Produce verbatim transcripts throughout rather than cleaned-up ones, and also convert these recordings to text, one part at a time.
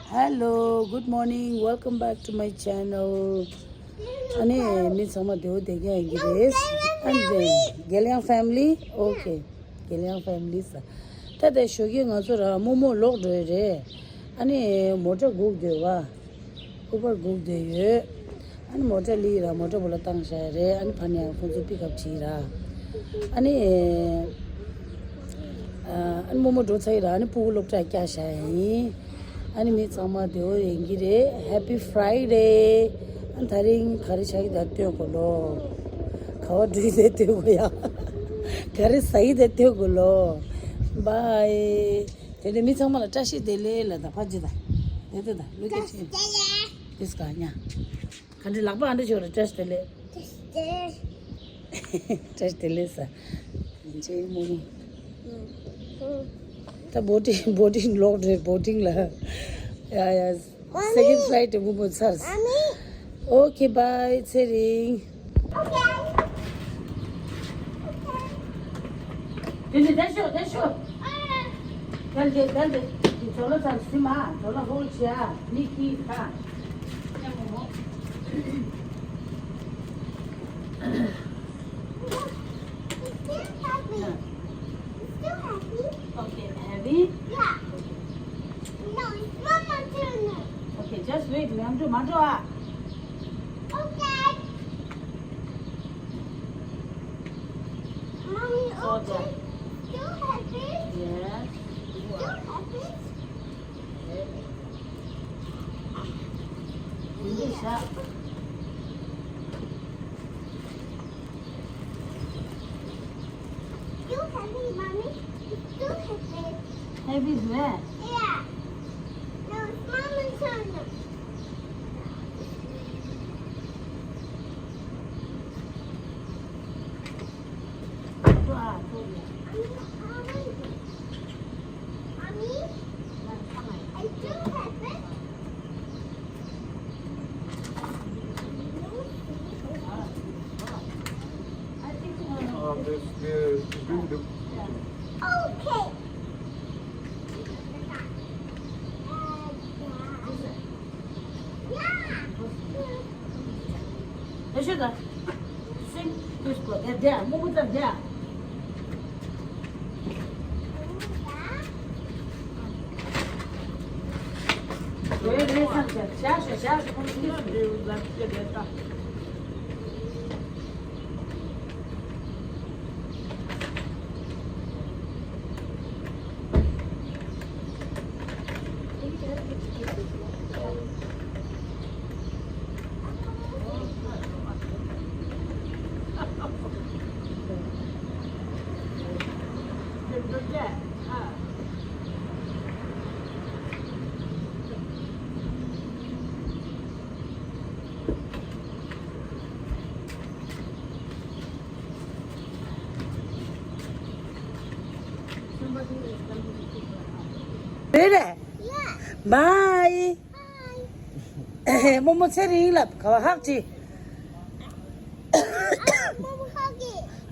Hello, good morning, welcome back to my channel. ཨ་ནི་མི་ཚང་མ་བདེ་པོ་བསྡད་མཁན་ཡིན་གྱི་རེད། ཨ་ནི་རྒྱལ་ཡང་family? Okay. རྒྱལ་ཡང་family ཟེར། ད་ལྟ་ཞོགས་ཀས་ང་ཚོ་ར་རྨོ་མོ་ལོག་འགྲོ་ཡི་རེད། ཨ་ནི་མོ་ཊ་སྒུག་སྡོད་པ། Uber སྒུག་སྡོད་ཡོད། ཨ་ནི་མོ་ཊ་ལི་ར་མོ་ཊ་བོ་ལ་བཏང་བཞག་ཡ་རེད། ཨ་ནི་ཕ་ནས་ཁོང་ཚོ་pick up བྱེད་ར། ཨ་ནི་ཨ་ནི་རྨོ་མོ་འགྲོ་ཚར་ཡི་ར། ཨ་ནི་སྤུ་གུ་སློབ་གྲྭ་བསྐྱལ་བཞག་ཡ་ཡིན། ཨ་ནི་མི་ཚང་མ་བདེ་པོ་ཡིན་གྱི་རེད། Happy Friday. ཨ་ནི་ད་རིང་ག་རེ་ཆགས་ཀྱི་ད་སྟོན་དགོས་ལོ། ག་བ་འགྲོ་ཡི་ད་སྟོན་དགོས་ཡ། ག་རེ་ཟ་ཡི་ད་སྟོན་དགོས་ལོ། Bye. དེ་ནས་མི་ཚང་མ་ལ་བཀྲ་ཤིས་བདེ་ལེགས་ལ་ད་ཕ་ཇི་ད། དེ་དེ་ད་ལུ་ཀེ་ཆི། དེ་སྐ་ཉ། ག་འདྲ་ལག་པ་ཨ་འདྲ་ཆོག་རེད། བཀྲ་ཤིས་བདེ་ལེགས། བཀྲ་ཤིས་བདེ་ལེགས་ཟེར། ཇེ་མོ་མོ། ད་boating boating ལོག་རེད། Boating ལ། ཡ་ཡ། Second flight དེ་མོ་མོ་ཚར། Okay, bye. ཚེ་རིང་། དེ་ནི་དེ་ཤོག་དེ་ཤོག་དེ་ནི་དེ་ནི་ཇོ་ལོ་ཚར་སི་མ་ཇོ་ལོ་ཧོལ་ཆེ་ཨ་མི་ཁི་ཁ། Still happy? Still happy? Okay, happy? Yeah. No, it's Mama turn. Okay, just wait. We have to Mato. Okay. Mommy, so okay. Still happy? Yes. Still happy? You happy, mommy? You happy? Happy is where? Yeah. No, it's mommy's turn. Okay. རེད་རེད། Bye. རྨོ་མོ་ཚེ་རིང་ལ་ག་བ་ཧག་ཅི།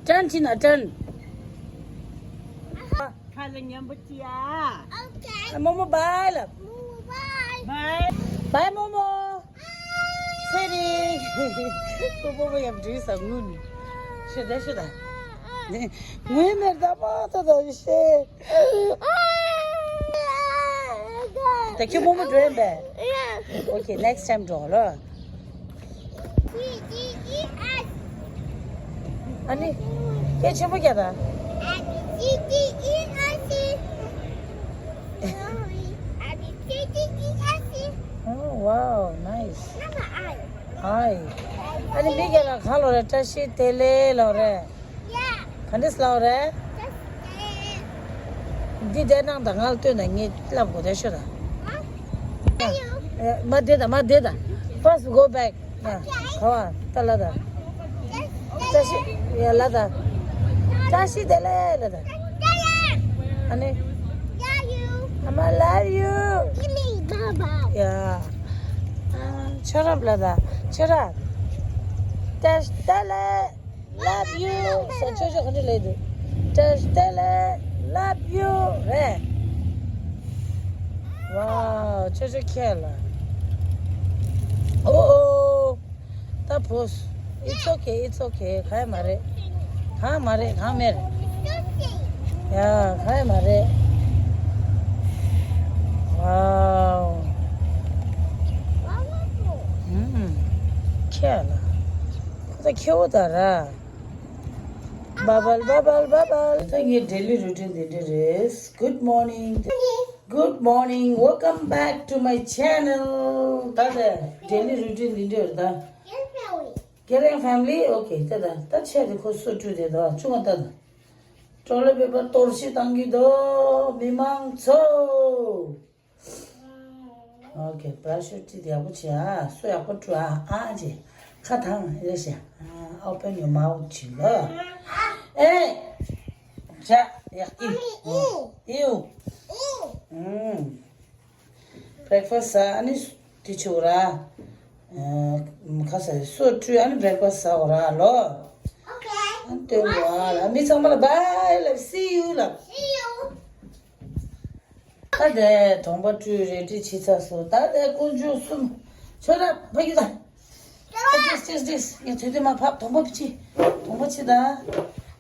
ཀྲན་ཅི་ན་ཀྲན། ཁ་ལ་ཉན་པོ་ཅི་ཡ། རྨོ་མོ་bye ལ། Bye. Bye རྨོ་མོ། ཚེ་རིང་། ཁོ་རྨོ་མོ་ཡང་འགྲིག་ས་ངུ་ནི། ཤི་ད་ཤི་ད། ངུ་མེར་ད་མ་ད་ད་ཤེ། ད་ཁྱོད་རྨོ་མོ་འགྲོ་ཡིན་པས། Okay, next time འགྲོ་ལོ། ཨ་ནི། སྐད་ཆེན་པོ་རྒྱག་ད། Oh, wow, nice. Hi. ཨ་ནི་མི་རྒན་ལགས་ག་ལོ་རེད། བཀྲ་ཤིས་བདེ་ལེགས་ལོ་རེད། ག་འདྲས་ལོ་རེད། འདི་བསྡད་གནང་དང་ང་ལ་སྟོན་དང་ངས་ལབ་དགོས་དེ་ཤོད་དང་། མ་བསྡད་དང་མ་བསྡད་དང་། First go back. ཡ། ག་བ་ད་ལ་ད། བཀྲ་ཤིས་ཡ་ལ་ད། བཀྲ་ཤིས་བདེ་ལེགས་ལ་ད། ཨ་ནི། Mama love you. ཡ། ཆོས་རབ་ལ་ད། ཆོས་རབ། བཀྲ་ཤིས་བདེ་ལེགས། Love you. ས་ཆོས་ཆོས་ག་འདྲ་ལས་འདུག་བཀྲ་ཤིས་བདེ་ལེགས། Love you རེད། Wow, ཆོ་ཆོ་ཁྱེད་ལ། ཨོ་ཨོ། ད་བུ། It's okay, it's okay. ག་ཡ་མ་རེད། ག་མ་རེད། ག་མེད། ཡ། ག་ཡ་མ་རེད། Wow. ཨུམ། ཁྱེད་ལ། ཁོ་ད་ཁྱེད་བོ་ད་ར། Bubble, bubble, bubble. ད་ངའི་daily routine འདི་འདྲ་རེད། Good morning. Good morning. Welcome back to my channel. ད་ད་daily routine འདི་འདྲ་རེད་ད། Caring family. Okay. ད་ད་ད་ཆེ་དེ་ཁོ་སོ་བཀྲུས་དེ་ད་ཆུང་བ་ད་ད། ཀྲོ་ལེ་པེ་པར་གཏོར་བཤིག་བཏང་གི་འདུག་མི་མང་ཚོ། Okay, brush your teeth. ཡག་པོ་བྱེད་ཨ། སོ་ཡག་པོ་བཀྲུ་ཨ། ཨ་ཅེ། ཁ་ཐང་རེ་ཤ། Open your mouth. ཅི་ལ། ཨེ། ཇ། ཡག་གི། ཨིའུ། ཨུམ། Breakfast ཟ། ཨ་ནི་དེ་ཆུ་ར། ཁ་ཟས་སོ་བཀྲུས། ཨ་ནི་breakfast ཟ་འོ་ར་ལོ། Okay. ཨ་ནི་སྟོན་གོ་ཨ་ལ། མི་ཚང་མ་ལ་bye ལ། See you ལ། See you. ད་དེ་གདོང་པ་བཀྲུས་རལ་གྲི་བྱས་ཚར་སོང་། ད་དེ་དཀོན་མཆོག་གསུམ། ཆོ་ར་ཕ་གི་ད། ཨ་ཏིས་ཏིས་ཏིས། ངས་དུས་དུས་མ་ཕབ། གདོང་པ་ཕྱི། གདོང་པ་ཕྱི་ད།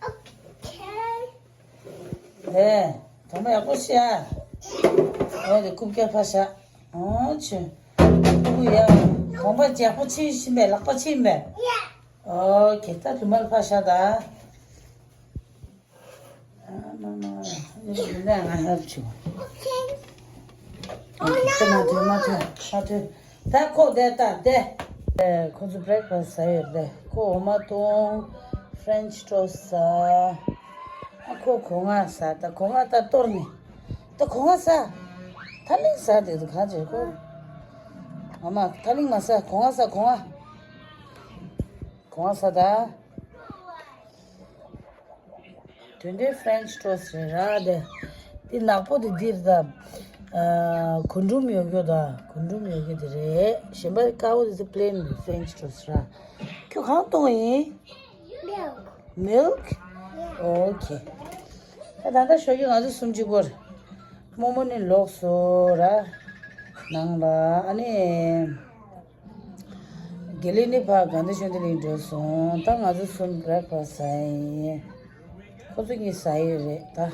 Okay. དེ་གདོང་པ་ཡག་པོ་ཕྱི་ཨ། འོ་དེ་རྐུབ་བཀྱག་ཕར་བཞག་འོ་ཆོ། ཨུ་ཡ། གདོང་པ་ཡག་པོ་ཕྱི་ཕྱིན་པས། ལག་པ་ཕྱིན་པས། Okay. ད་ལུ་མ་ལ་ཕར་བཞག་ད། ཨ་མ་མ། ཨ་ནི་ང་ཧ་ཆུ། ཨ་ནི་མ་ཐོས་མ་ཐོས་མ་ཐོས། ད་ཁོ་བསྡད་ད་བསྡད། ཁོ་ཚོ་breakfast ཟ་ཡོད་རེད། ཁོ་འོ་མ་བཏུང་། French toast ཟ། ཨ་ཁོ་གོ་ང་ཟ། ད་གོ་ང་ད་གཏོར་ནས། ད་གོ་ང་ཟ། ཐ་ལིང་ཟ་དེ་དུ་གང་བྱེད་ཁོ། ཨ་མ་ཐ་ལིང་མ་ཟ། གོ་ང་ཟ། གོ་ང་། གོ་ང་ཟ་ད། དོན་དེ་French toast རེད་ར་དེ། དེ་ནག་པོ་དེ་འདིར་ད། ཨ། གོས་འབྲུམ་ཡོད་རྒྱུ་ད། གོས་འབྲུམ་ཡོད་རྒྱུ་དེ་རེད། གཞན་པ་དཀར་པོ་དེ་ཚོ་plain རེད། French toast ར། ཁྱོད་གང་གཏོང་ཡིན། Milk. Milk? Yeah. Okay. ད་ད་ལྟ་ཞོགས་ཀྱི་ང་ཚོ་གསུམ་གཅིག་པོ་རེད། རྨོ་མོ་ནི་ལོག་སོང་ར། ནང་ལ་ཨ་ནི། དགེ་ལེགས་ནི་ཕར་དགའ་ལྡན་ཆོས་ལྡན་གླིང་འགྲོ་སོང་། ད་ང་ཚོ་གསུམ་breakfast ཟ་ཡིན། ཁོ་ཚོ་གཉིས་ཟ་ཡི་རེད་ད།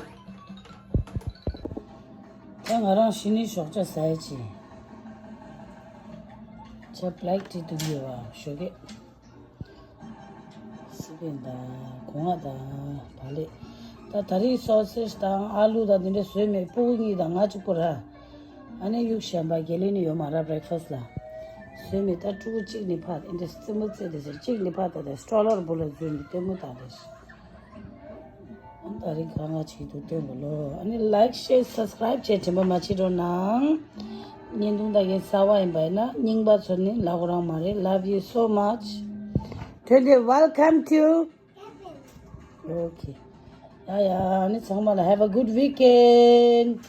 ད་ང་རང་གཞི་ནས་ཞོགས་ཇ་ཟ་ཡི་ཅི། ཇ་black tea འདུག་ཡོད་བ་ཞོགས་ཀས། སི་པན་དང་གོང་ང་དང་བག་ལེབ། ད་ད་རེས་sausage དང་ཨ་ལུ་དང་དེ་འདྲ་བཟོས་མེད། སྤུ་གུ་གཉིས་དང་ང་གཅིག་པོ་ར། ཨ་ནེ་གཡུག་གཞན་པ་དགེ་ལེགས་ནི་ཡོད་མ་ར་breakfast ལ། བཟོས་མེད། ད་ཕྲུ་གུ་གཅིག་ནི་ཕར་ཨེ་འདྲ་རྩེད་མོ་རྩེ་དེ་ཟེར། གཅིག་ནི་ཕར་ད་དེ་stroller བུ་ལ་འཛུལ་ནས་ལྟད་མོ་ལྟ་དེ་ཟེར། ཨ་ད་རིང་གང་ང་ཅིག་ཏུ་སྟོན་གོ་ལོ། ཨ་ནི་like share subscribe བྱས་དྲན་པ་མ་བྱེད་རོགས་གནང་། བརྙན་ཐུང་ད་གའི་གསར་བ་ཡིན་པ་ཡིན་ན་རྙིང་པ་ཚོ་ནི་ལབ་རང་མ་རེད། Love you so much. དོན་དེ welcome to Okay. ཡ་ཡ། ཨ་ནི་ཚང་མ་ལ་have a good weekend.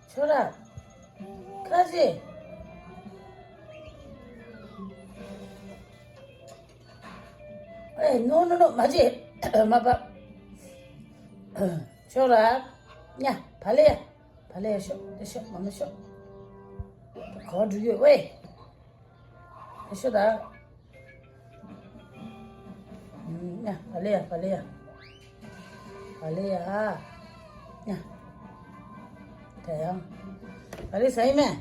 ཁྱོད་ར། ཁ་ཟེ། ཨེ། no no no། མ་བྱེད། མ་བབ། ཁྱོད་ར། ཉ། བ་ལེ་ཡ། བ་ལེ་ཡ་ཤོག་དེ་ཤོག་མ་མ་ཤོག་གོ་འགྲོ་ཡོད་ཝེ། དེ་ཤོག་ད། ཨུམ། ཉ། བ་ལེ་ཡ། བ་ལེ་ཡ། བ་ལེ་ཡ། ཉ། དེ་ཡང་། བ་ལེ་ཟ་ཡི་མེད།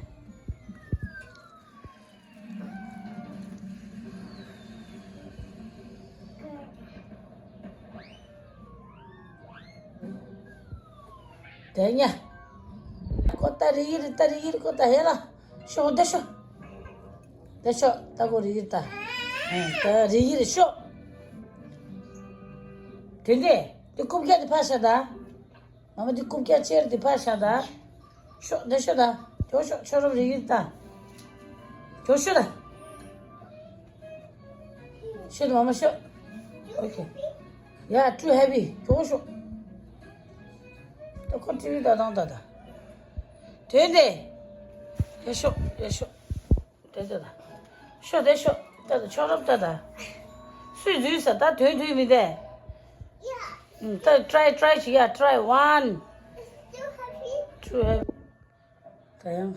དེ་ཉ། ཁོ་ད་རིག་གི་རེད། ད་རིག་གི་རེད། ཁོ་ད་ཧེ་ལ། ཤོག་དེ་ཤོག་དེ་ཤོག་ད་ཁོ་རིག་གི་རེད་ད། ཨ། ད་རིག་གི་རེད་ཤོག་དེ་འདྲས། དེ་རྐུབ་བཀྱག་དེ་ཕར་བཞག་ད། མ་མ་དེ་རྐུབ་བཀྱག་ཅེར་དེ་ཕར་བཞག་ད། ཤོག་དེ་ཤོག་ད། ཁྱོད་ཤོག་ཁྱོད་རོབ་རིག་གི་རེད་ད། ཁྱོད་ཤོག་ད། ཤོག་ད་མ་མ་ཤོག Okay. Yeah, too heavy. ཁྱོད་ཤོག་ད་ཁོ་ཊི་ཝི་ད་བཏང་ད་ད། དེ་འདྲས། ཡ་ཤོག་ཡ་ཤོག་དེ་ད་ད། ཤོག་དེ་ཤོག་ད་ད། ཆོག་རབ་ད་ད། སུས་འཛུལ་ས་ད་དོན་དུས་མི་དེ། ད་try try བྱེད་ཡ། Try one. ད་ཡང་།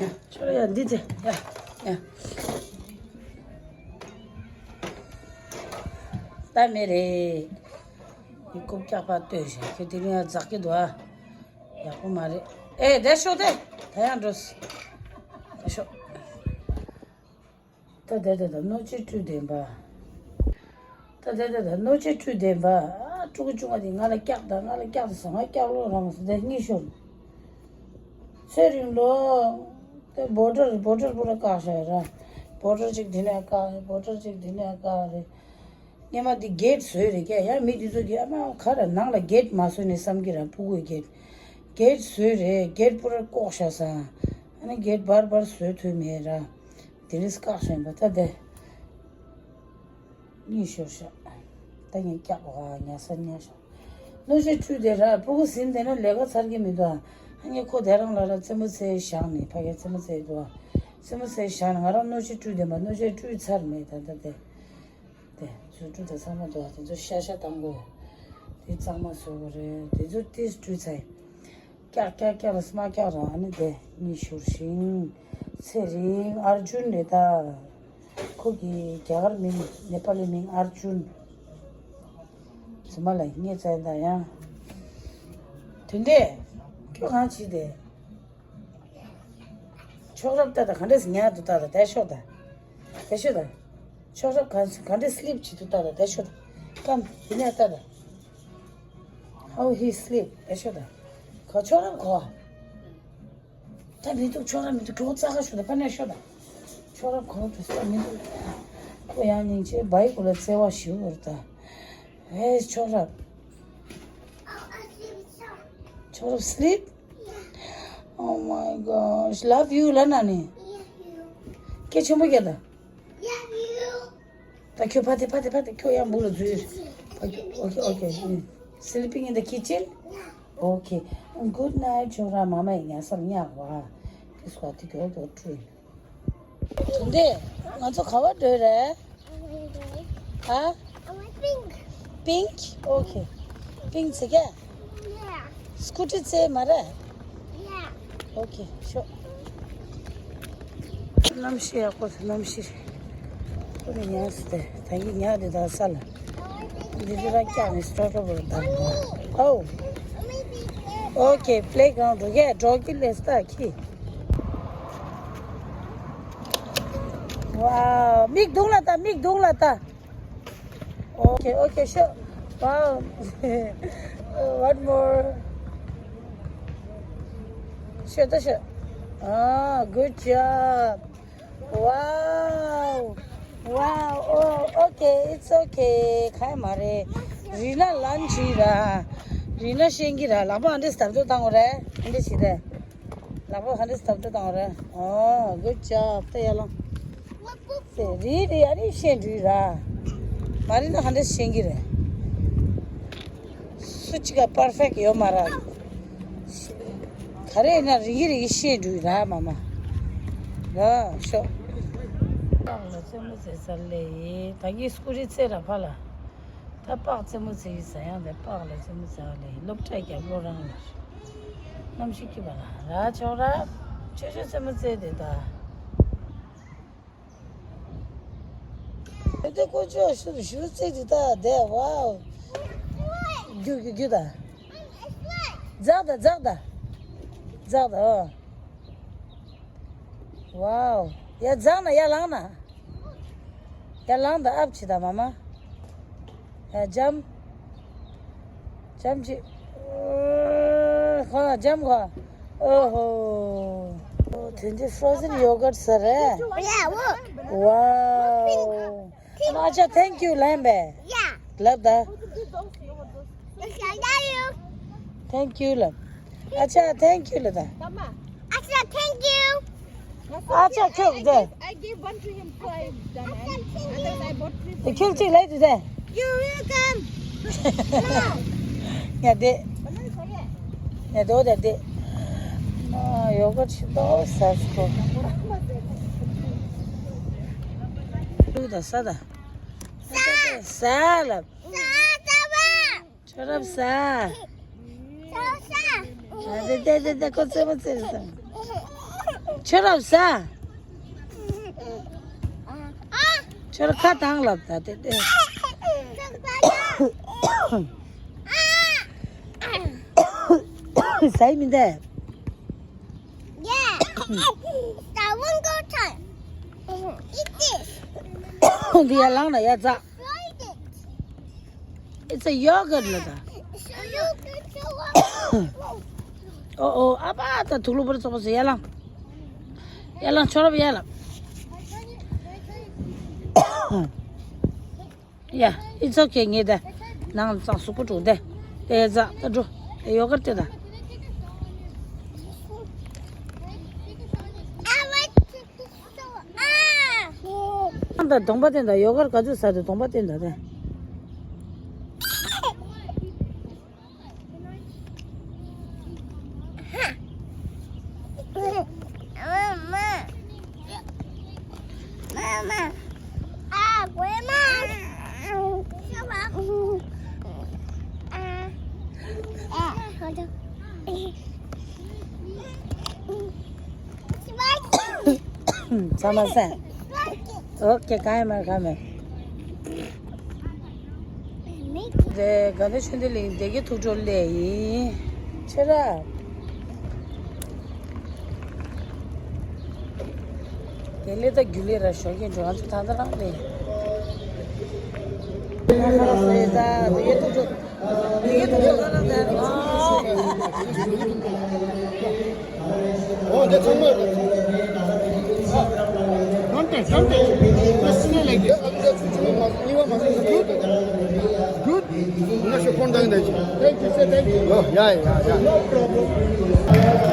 ཡ། ཁྱོད་ཡ་འདི་དེ། ཡ། ཡ། ད་མེད་རེད། ཡི་རྐུབ་བཀྱག་པ་ལྟོས་ཤིག་ཁྱོད་དེ་རིང་ཡ་འཛག་གི་འདུག་ཨ། ཡག་པོ་མ་རེད། ཨེ་བསྡད་ཤོག་དེ། ད་ཡང་འགྲོ། བསྡད་ཤོག་ད་དེ་དེ་དེ་རྣོ་ཆས་བཀྲུས་བསྡད་པ། ད་དེ་དེ་དེ་རྣོ་ཆས་བཀྲུས་བསྡད་པ། ཨ་ཕྲུ་གུ་ཆུང་བ་དེ་ང་ལ་སྐྱག་ད། ང་ལ་སྐྱག་ད་ཟེར། ང་སྐྱག་ལོ་རང་ཟེར་དེ་གཉིད་ཤོར། ཚེ་རིང་ལོ། དེ་བོ་ཊལ་བོ་ཊལ་པུ་ར་བཀག་བཞག་ཡོད་ར། བོ་ཊལ་གཅིག་དེ་ནས་བཀག་རེད། བོ་ཊལ་གཅིག་དེ་ནས་བཀག་རེད། སྔོན་མ་འདི་གེ་ཊི་བཟོས་རེད་ཀྱ། ཡང་མི་འདི་ཚོ་གིས་ཨ་མ་ག་རེ་ནང་ལ་གེ་ཊི་མ་བཟོས་ནས་བསམ་གྱི་ར། ཕྲུ་གུའི་གེ་ཊི། གེ་ཊི་བཟོས་རེད། གེ་ཊི་པུ་ར་བཀོག་བཞག་ས། ཨ་ནི་གེ་ཊི་བར་བར་བཟོས་ཐུབ་མེད་ར། དེ་རིང་བཀག་བཞག་ཡིན་པ་ད་དེ། གཉིད་ཤོར་ཤག་ད་ངས་སྐྱག་པ་ཉལ་ས་ཉལ་ཤག་རྣོ་ཆས་བཀྲུས་བསྡད་ར། ཕྲུ་གུ་ཟིན་བསྡད་ན་ལས་ཀ་ཚར་གྱི་མི་འདུག་ཨ་ནི་ཁོ་དེ་རང་ལ་ར་རྩེད་མོ་རྩེ་བཞག་ནས། ཕ་གིར་རྩེད་མོ་རྩེ་འདུག་ཨ། རྩེད་མོ་རྩེ་བཞག་ནས་ང་རང་རྣོ་ཆས་བཀྲུས་བསྡད་པ། རྣོ་ཆས་བཀྲུས་ཚར་མེད་ད་ལྟ་དེ། དེ་ཚོ་བཀྲུས་ད་ཚང་མ་འདུག་ཨ། དེ་ཚོ་ཤ་ཤ་བཏང་དགོས། དེ་གཙང་མ་བཟོ་དགོས་རེད། དེ་ཚོ་ཏིས་བཀྲུས་ཚར། སྐྱག་སྐྱག་སྐྱག་ལ་སྨྲ་སྐྱག་རང་། ཨ་ནི་དེ་གཉིད་ཤོར་ཞིང་། ཚེ་རིང་ཨར་ཇུན་རེད་ད། ཁོ་གི་རྒྱ་གར་མིང་ནེ་པ་ལི་མིང་ཨར་ཇུན། ཚེ་མ་ལ་ངས་བཙལ་ད་ཡང་། དོན་དེ། ཁྱོད་གང་བྱེད་དེ། ཆོག་རབ་ལྟ་ད། ག་འདྲས་ཉལ་འདུག་ལྟ་ད། དེ་ཤོག་ད། དེ་ཤོག་ད། ཆོག་རབ་ག་ག་འདྲས་སི་ལིབ་བྱེད་འདུག་ལྟ་ད། དེ་ཤོག་ད། ཀམ་དེ་ནས་ལྟ་ད། How he sleep. དེ་ཤོག་ད། ག་ཆོག་རབ་ག་ད་མི་འདུག་ཆོག་རབ་མི་འདུག་ཁོ་རྩ་ཁ་ཤོག་ད། པ་ནས་ཤོག་ད། ཆོག་རབ་ག་དུ་ས་མི་འདུག་ཁོ་ཡང་སྙིང་རྗེ། བའི་གུ་ལ་བརྩེ་བ་ཞུ་བར་ད། ཧེ་ཆོག་རབ། ཆོག་རབ་sleep? Oh my gosh, love you ལབ་ན་ནི། སྐད་ཆེན་པོ་རྒྱག་ད། ད་ཁྱོད་ཕ་དེ་ཕ་དེ་ཕ་དེ་ཁྱོད་ཡང་སྦུག་ལ་འཛུལ། Okay, okay, okay. Sleeping in the kitchen? Okay. Good night. ཆོག་ར་མ་མ་ཡིན་ཡ་སར་ཉག་བ། This what the girl got true. དེ་ང་ཚོ་ག་བ་འགྲོ་རེད། ཨ། Pink. Pink? Okay. Pink ཟེར་གྱ། སྐུ་ཊི་རྩེད་མ་རེད། Okay, sure. གནམ་གཤིས་ཡག་པོ་འདུག་གནམ་གཤིས། ཁོ་ནི་ཉལ་སོང་སྟེ། ད་ཡིན་ཉལ་དེ་ད་ས་ལ། འདི་ཚོ་རང་བཀྱག་ནས་སྤྲོ་སྤྲོ་བོར་བསྡད་འདུག་ཨོ། Okay, playground འགྲོ་གས། འགྲོ་གི་ལས་ད་ཁྱི། Wow, མིག་གདོང་ལ་ལྟ། མིག་གདོང་ལ་ལྟ། Okay, okay, sure. Wow. One more. Sure, sure. Ah, good job. Wow. Wow. Oh, okay, it's okay. ཁ་མ་རེད། རི་ན་ལན་ཅི་ར། རི་ན་ཤེས་ཀྱི་ར། ལག་པ་ཨ་འདྲས་སྟབས་བདེ་བཏང་རེད། ཨ་འདྲས་བྱེད་དེ། ལག་པ་ཧ་འདྲ་སྟབས་བདེ་བཏང་རེད། ཨོ། Good job. ད་ཡར་ལོངས། ཟེར་རེད་རེད། ཨ་རི་ཤེས་འགྲོ་ར། མ་རེད་ན་ཧ་འདྲ་ཤེས་ཀྱི་རེད། སུ་གཅིག་ག་པར་ཕེག་ཡོད་མ་རེད། ག་རེ་ཡིན་ན་རིག་གི་རིག་གི་ཤེས་འགྲོ་ར་མ་མ། ར་ཤོག་པགས་ལ་རྩེད་མོ་རྩེ་ས་ལས་ཡིན། ད་གིན་སྐུ་རི་རྩེ་ར་ཕ་ལ། ད་པགས་རྩེད་མོ་རྩེ་ཡི་ཟ་ཡང་དེ་པགས་ལ་རྩེད་མོ་རྩེ་བ་ལས་སློབ་གྲྭའི་རྒྱབ་ལོགས་རང་ལ། གནམ་གཤིས་སྐྱིད་པ་ལ་ར་ཆོག་ར། ཆོས་ཆོས་རྩེད་མོ་རྩེ་དེ་ད། དེ་དེ་ཀོ་ཅོ་ཞུ་ཞུ་རྩེ་དེ་ད་དེ་ཝའོ། རྒྱུ་རྒྱུ་རྒྱུ་ད། འཛག་ད་འཛག་ད། འཛག་ད་ཨ། ཝའོ། ཡ་འཛག་ན་ཡ་ལངས་ན། ཡ་ལངས་དང་ཨབ་བྱེད་དང་མ་མ། ཡ་འཇམ། འཇམ་བྱེད། ཁོ་ན་འཇམ་ཁོ། ཨོ་ཧོ། ཨོ་དེ་འདི་frozen yogurt ཟེར་རེད། Yeah, look. Wow. Acha, thank you ལབ་པས། Yeah. ལབ་ད། It's under you. Thank you ལབ། Acha, thank you ལབ་ད། Acha, thank you. Acha, ཁྱོད་ད། I gave one to him, so I done. Otherwise, I bought three for you. ཁྱོད་ཅིག་ལབ་དུས་ད། You're welcome. ཉལ་བསྡད། ཉལ་བསྡད་བསྡད། ཨ། ཡོ་ག་ཆི་ཏོ་ཟས་ཁོ། ལུག་ད་ཟ་ད། ཟ་ལབ། ཟ་ད་བ། ཆོ་རབ་ཟ། དེ་དེ་དེ་དེ་ཁོ་རྩེད་མོ་རྩེ་རེད་ས། ཁྱོད་རབ་ས། ཁྱོད་ར་ཁ་བཏང་ལབ་ད་དེ་དེ། ཟ་ཡི་མི་འདུག Yeah. I won't go try. Eat this. འདི་ཡར་ལངས་ན་ཡར་འཛེགས། Try it. It's a yogurt ལ་ད། So you can show up. ཨོ་ཨོ་ཨ་ཕ་ད་དུག་ལོག་པར་ཙོག་པ་ཟེར་ཡར་ལངས། ཡར་ལངས་ཁྱོད་རབ་ཡར་ལངས། Yeah, it's okay. ངས་ད་ནང་ལ་ཙང་གཟུགས་པོ་དྲུག་དེ་དེ་ཙག་ད་འགྲོ། དེ་ཡོ་གར་དེ་ད། ཨང་ད་གདོང་པ་བསྟན་ད། ཡོ་གར་ག་ཚོད་ཟ་དེ་གདོང་པ་བསྟན་ད་དེ། Mama. Mama. Ah, grandma. Ah, ah, hold on. ཚང་མ་སེམས། ཨོ་ཀེ། གང་ཡང་མེད། གང་ཡང་མེད། དེ་དགའ་ལྡན་ཆོས་ལྡན་གླིང་བདེ་སྐྱིད་ཐུགས་སྤྲོ་སླེབས་ཡིན། ཁྱེད་ར་དེ་ལས་ད་རྒྱུ་ལས་ར་ཞོགས་ཀྱི་འགྲོ་ང་ཚོ་ད་ལྟ་རང་ལས། ཁ་ཁ་ར་ཟེར་ད་བདེ་སྐྱིད་ཐུགས་སྤྲོ། བདེ་སྐྱིད་ཐུགས་སྤྲོ་ཁ་ར་ཟེར། ཨོ་འདི་ཚང་མ་རེད། Don't touch, don't touch. Just smell like this. Good. Good. I'm not sure. Phone down there. Thank you, sir. Thank you. Oh, yeah, yeah, yeah. No problem.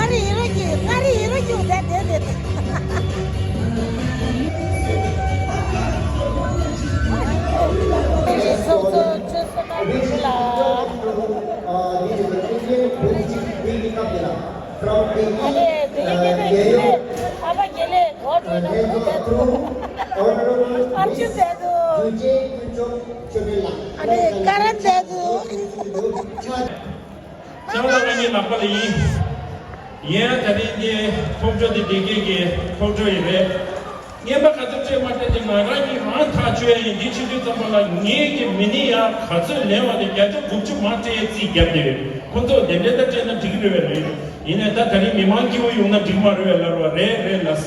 ཨ་རི་ཡི་རོ་ཀྱི། ཨ་རི་ཡི་རོ་ཀྱི་དེ་དེ་དེ། ཚོགས་གཙོ་ཆོས་བསོད་ནམས་ལགས། ཨ་ནི་དེ་ཡི་དེ་དེ་ཨ་ཕ་གི་ལས་གོ་ཐོས་ན་ཨར་ཅུ་མཛད་འདུག་ཨ་ནི་ཀ་ར་མཛད་འདུག་ལྕང་ལ་ང་གཉིས་ལག་པ་ལ་ཡིན། ཡིན་ཡང་ད་རིང་འདི་ཚོགས་གཙོ་འདི་བདེ་སྐྱིད་ཀྱི་ཚོགས་གཙོ་ཡིན་རེད། རྔན་པ་ག་ཚོད་སྤྲད་མ་སྤྲད་དེ་ང་རང་གཉིས་རང་ཐག་ཆོད་ཡ་ཡིན། འདི་བྱེད་དུས་ཙམ་པ་ལ་ངེད་ཀྱི་མི་ནི་ཡ་ག་ཚོད་ལེན་བ་དེ་བརྒྱ་ཆ་དགུ་བཅུ་མ་སྤྲད་ཡ་རྩིས་བརྒྱབ་བསྡད་ཡོད། ཁོ་ཚོ་དེ་འདྲའི་ད་སྤྲད་ན་འགྲིག་གི་རེད་བས་རེད། ཡིན་ནའི་ད་ད་རིང་མི་མང་སྐྱིད་པོ་ཡོང་ན་འགྲིག་མ་རེད་བས་ལབ་རེད་བ། རེད་རེད་ལགས།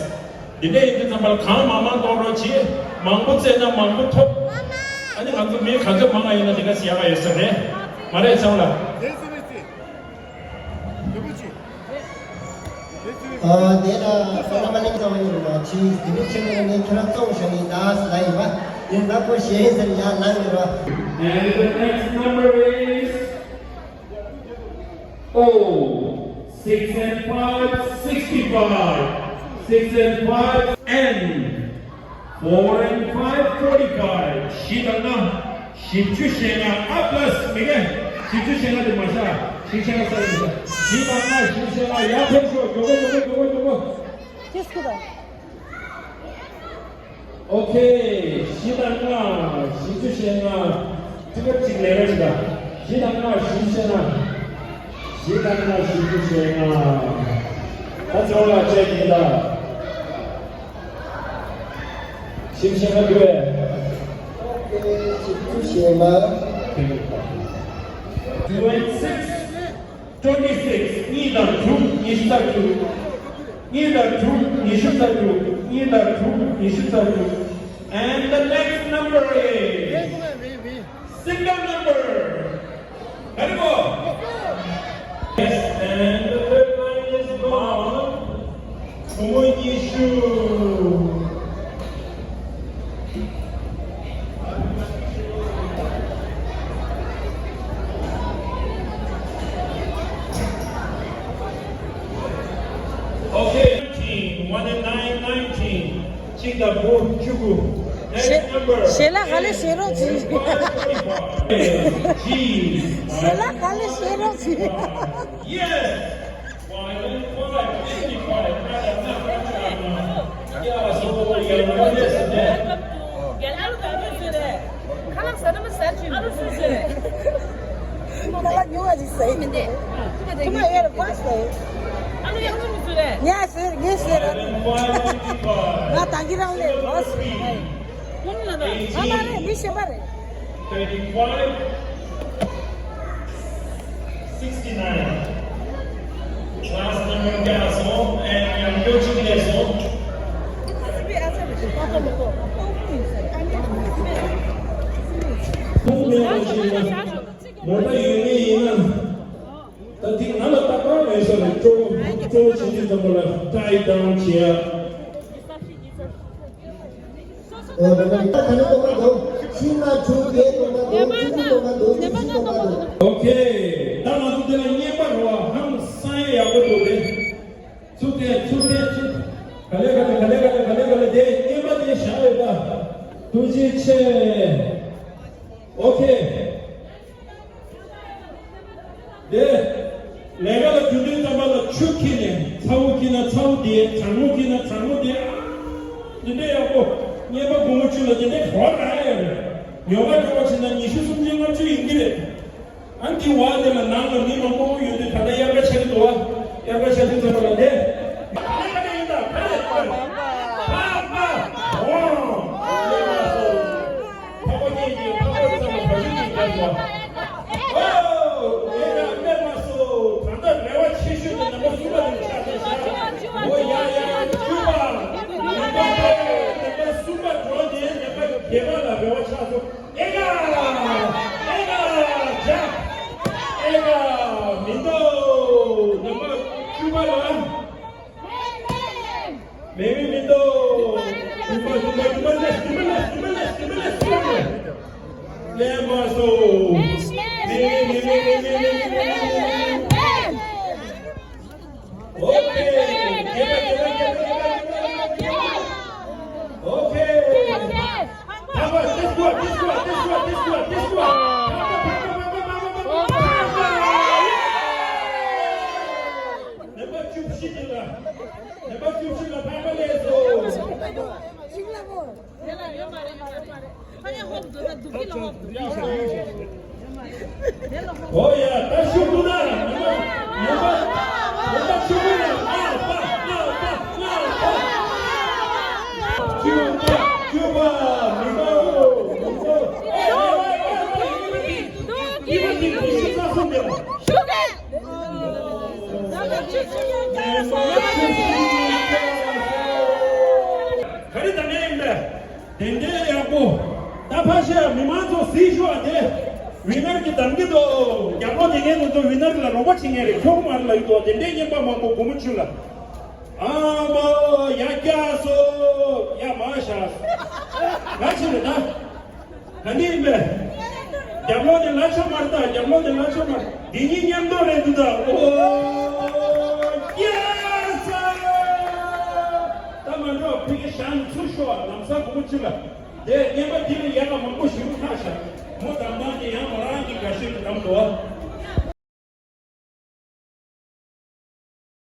འདི་འདྲ་ཡིན་དུས་ཙམ་པ་ལ་གང་མང་མང་གཏོང་རོགས་གྱིས། མང་པོ་བཙལ་ན་མང་པོ་ཐོབ། ཨ་ནི་ང་ཚོ་མི་ག་ཚོད་མང་བ་ཡིན་ན་དེ་ག་ཚོད་ཡག་ག་ཡོད་ས་རེད། མ་རེད་ཚང་ལ། ཨ་དེ་ལ་བསོད་ནམས་གླིང་ཚང་ཡིན་རུང་ང་ཕྱིས་དེ་ནི་ཁྱེད་རང་ནས་ཁྱེད་རང་གཙོ་བོ་བྱས་ནས་ད་ལ་ཡིན་པ་ཡིན་ན་ཁོ་གཞན་ཟེར་ཡ་ལ་ཡོད་ར། And the next number is Oh, six and five, sixty-five. Six and five and four and five, forty-five. བཞི་དང་ལྔ། བཞི་བཅུ་ཞེ་ལྔ། ཨ་པ་ལ་སི་མི་རྒན། བཞི་བཅུ་ཞེ་ལྔ་དེ་མ་ཤ། བཞི་ཞེ་ལྔ་ས་ཡིན་ཤ། བཞི་དང་ལྔ། བཞི་ཞེ་ལྔ། ཡར་ཕེབས་ཤོག་མགྱོགས་པོ་མགྱོགས་པོ་མགྱོགས་པོ་མགྱོགས་པོ། ཨོ་ཁེ། བཞི་དང་ལྔ། བཞི་བཅུ་ཞེ་ལྔ། ཏི་ཀེ་ཊི་གཅིག་ལེན་རོགས་བྱེད་དང་། བཞི་དང་ལྔ། བཞི་བཅུ་ཞེ་ལྔ། བཞི་དང་ལྔ། བཞི་བཅུ་ཞེ་ལྔ། ད་ཚོགས་ལ་ཅེག་ཡིན་ད། བཞི་བཅུ་ཞེ་ལྔ་དགོས། ཨོ་ཁེ། བཞི་བཅུ་ཞེ་ལྔ། Twenty-six. གཉིས་དང་དྲུག་ཉི་ཤུ་རྩ་དྲུག་གཉིས་དང་དྲུག་ཉི་ཤུ་རྩ་དྲུག་གཉིས་དང་དྲུག་ཉི་ཤུ་རྩ་དྲུག And the next number is single number. Very good. Yes, and the third line is gone. བུ་མོ་ཉི་ཤུ། Okay, nineteen, one and nine, nineteen. གཅིག་དང་དགུ་བཅུ་དགུ། Next number. ཞེ་ལ་ག་ལེ་ཞེ་རོགས་གྱིས། ཞེ་ལ་ག་ལེ་ཞེ་རོགས་གྱིས། Yes. Thirty-five, sixty-nine. Class number བརྒྱ་སོང་། ཨེ་ཡང་བཅུ་གཅིག་ལས་སོང་། ཁོང་མེད་པ་ཞིག་ལ་མོ་ཊ་ཡོད་ངེས་ཡིན་ན། ད་འདི་ང་ལ་ལྟ་གང་མེད་ས་རེད། སྤྲོ་སྤྲོ་བྱེད་དུས་ཙམ་པ་ལ་tie down བྱེད་ཡ། ཨོ་ད་ལྟ་ག་ནས་གཏོང་ག་འདུག་བཞི་ལྔ་དྲུག་བརྒྱད་གཏོང་ག་འདུག་བཅུ་དགུ་གཏོང་ག་འདུག་ཉི་ཤུ་གཏོང་ག་འདུག་ཨོ་ཁེ། ད་ང་ཚོ་འདི་ལ་བརྙན་པར་རོ་ཧང་སང་ཡ་ཡག་པོ་འདུག་རེད། ཚུར་བལྟས་ཚུར་བལྟས་ཚུར། ག་ལེ་ག་ལེ་ག་ལེ་ག་ལེ་ག་ལེ་ག་ལེ་དེ་བརྙན་པར་དེ་བཞག་ཡོད་ད། ཐུགས་རྗེ་ཆེ། ཨོ་ཁེ། དེ། ལས་ཀ་ལ་རྒྱུག་དུས་ཙམ་པ་ལ་ཆུ་འཁྱེར་ནས་ཚ་བོ་འཁྱེར་ན་ཚ་བོ་དེ། གྲང་མོ་འཁྱེར་ན་གྲང་མོ་དེ། ཨ། འདི་འདྲ་ཡག་པོ། བརྙན་པར་སྒོར་མོ་བཅུ་ལ་འདི་འདྲ་ག་པར་རག་ཡོད་རེད། ཉོ་ག་འགྲོ་བ་བྱས་ན་ཉི་ཤུ་སུམ་ཅུ་ལྔ་བཅུ་ཡིན་གྱི་རེད། ཨ་འདི་བ་འདི་ལ་ནང་ལ་མི་མང་པོ་ཡོད་དུས་ད་ལྟ་དབྱར་ཁ་ཆགས་ཀྱི་འདུག་བ། དབྱར་ཁ་ཆགས་དུས་ཙམ་པ་ལ་འདི། ག་ནས་ག་ནས་ཡིན་ད་ག་ནས་ད། ཕ་ཕ། འོང་། ལས་མ་སོང་། འཕགས་པ་སྐྱེས་ཀྱི་འཕགས་པ་ཚང་མ་བ་ཤུ་གིས་བརྒྱབ་པ། ཨོ། ཨེ་ཡ་སྨན་མ་སོ། ད་ལྟ་རེ་བ་ཆེ་ཤོས་དེ་ནམ་པ་གསུམ་པ་དེ་ཆགས་ཤག་ཨོ་ཡ་ཡ་བཅུ་པ། ནམ་པ་པས་ནམ་པ་གསུམ་པ་འགྲོ་དེ་ནམ་པ་བརྒྱད་པ་ལ་རེ་བ་ཆགས་སོང་། ཨེ་ཡ། ཨེ་ཡ། ཇ། ཨེ་ཡ། མི་འདུག་ནམ་པ་བཅུ་པ་ལ། མེད་མེད་མི་འདུག་རྒྱུ་མ་རྒྱུ་མ་རྒྱུ་མ་ལས་རྒྱུ་མ་ལས་རྒྱུ་མ་ལས་རྒྱུ་མ་ལས་རྒྱུ་མ་ལས། ལས་མ་སོང་། མེད་མེད་མེད་མེད་མེད་མེད་མེད་མེད། ཨོ་ཁེ། རྒྱལ་བ་རྒྱལ་བ་རྒྱལ་བ་རྒྱལ་བ། ཨོ་ཁེ། ཕ་ཕ། This one, this one, this one, this one, this one. ཕ་ཕ་ཕ་ཕ་ཕ་ཕ་ཕ་ཕ། ནམ་པ་བཅུ་བཞི་དེ་ལ། ནམ་པ་བཅུ་བཞི་ལ་ཕ་ཕ་ལས་སོ། ཨོ་ཡ། ད་ཤུགས་འདུག་ན། ནམ་པ། ནམ་པ། ནམ་པ་ཆུང་ངུ་ལ། ཨ་པ་ཨ་པ་ཨ་པ། བཅུ་པ། བཅུ་པ། མི་འདུག་མི་འདུག་ཨེ་ཨེ་ཨེ་ཨེ། ཉི་མ་འདི་ཉི་ཤུ་རྩ་གསུམ་རེད། ག་རེ་དང་ནས་ཡིན་པས། དེ་འདྲའི་ཡག་པོ། ད་ཕ་ཤ་མི་མང་ཚོ་གཟིགས་ཤོག་ཨ། དེ་ཝི་ནར་གྱི་གདམ་གྱི་འདུག་རྒྱབ་ལོགས་དེ་ངས་ང་ཚོ་ཝི་ནར་ལ་རོགས་པ་བྱེད་མཁན་རེད། ཁྱོག་མར་ལ་ཡོད་དོ། དེ་འདྲའི་བརྙན་པར་མང་པོ་སྒོར་མོ་བཅུ་ལ། ཨ་མ་ཡ་རྒྱ་སོ། ཡ་མ་ཤ་སོ། ང་ཆེ་རེད་ད། ག་འདྲ་ཡིན་པས། རྒྱབ་ལོགས་དེ་ལ་ཆ་མར་ད། རྒྱབ་ལོགས་དེ་ལ་ཆ་མར། འདི་གཉིས་མཉམ་དུ་རེད་འདུག་ད། ཨོ། ཡ་ས། ཕ་གི་ཞང་ཚུར་ཤོག་ལམ་སང་སྒོར་མོ་ཅིག་ལ། དེ་རྔན་པ་འདི་ལ་ཡག་ག་མང་པོ་ཞིག་ལྷག་ཤག་མོ་དང་མ་དེ་ཡང་མོ་རང་གི་དགའ་ཤོས་ཀྱི་ལམ་དུ།